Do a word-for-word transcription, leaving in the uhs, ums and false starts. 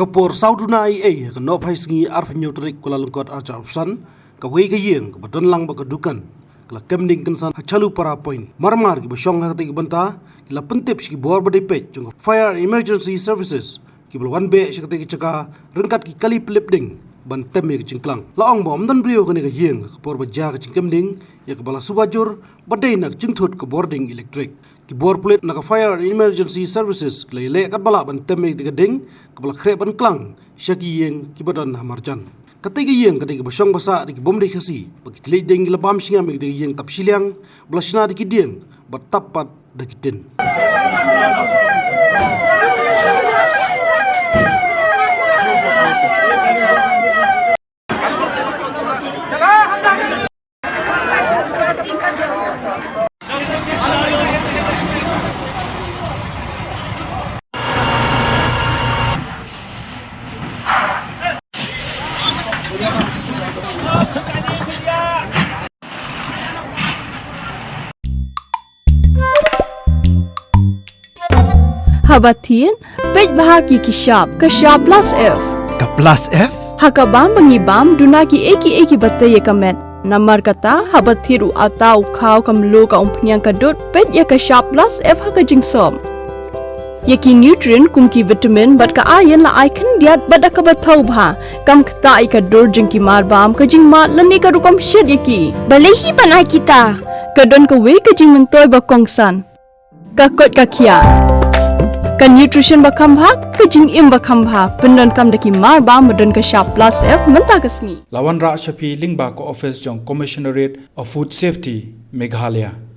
Ka por saw duna eiei ha ka nohphai sngi arphew hynñiew tarik Kyllalyngkot arhajar arphew san, kawei ka ïing kaba don lang bad ka dukan ka la kem ding kynsan ha Chalupara Point. Marmar kiba shong ha katei ka bynta ki la pyntip sha ki bor ba dei peit jong ka Fire and Emergency Services, kiba la wan beh sha katei ka jaka ryngkat ki kali pynlip ding ban tem ïa ka jingklang. La ong ba ym don briew ha kane ka ïing ha ka por ba jia ka jingkem ding, ïa kaba la suba jur ba dei na ka jingthut ka bording elektrik. Ki bor pulit na ka Fire and Emergency Services ki la ïaleh katba lah ban tem ïa katei ka ding kaba la khreh ban klang sha ki ïing kiba don ha marjan. Katei ka ïing ka dei kaba shong ba sah da ki bym dei Khasi, bad ki thylliej ding ki la bam shngem ïa katei ka ïing tap shiliang ba la shna da ki dieng bad tap pat da ki tin. Haba thied, peit bha ha ki shap, ka shap Plus F. Ka Plus F? Ha ka bam ba ngi bam, duna kiei kiei kiba tei ïa ka met. Namar kata, haba thied u atta, u khaw, ka mluh, ka umphniang, ka dud, peit ïa ka shap Plus F ha ka jingsop. Ïa ki nutrient kum ki vitamin bad ka iron la ai khyndiat bad da kaba thaw bha. Kam ktah ïa ka dur jong ki marbam, ka jingmad lane ka rukom shet ïa ki. Balei hi ban ai kita? Ka don kawei ka jingmyntoi ba kongsan. Ka koit ka khiah. Ka nutrition ba kham bha, ka jingim ba kham bha. Pyndonkam da ki marbam ba don ka shap Plus F mynta ka sngi. La wanrah sha phi lyngba ka office jong Commissionerate of Food Safety, Meghalaya.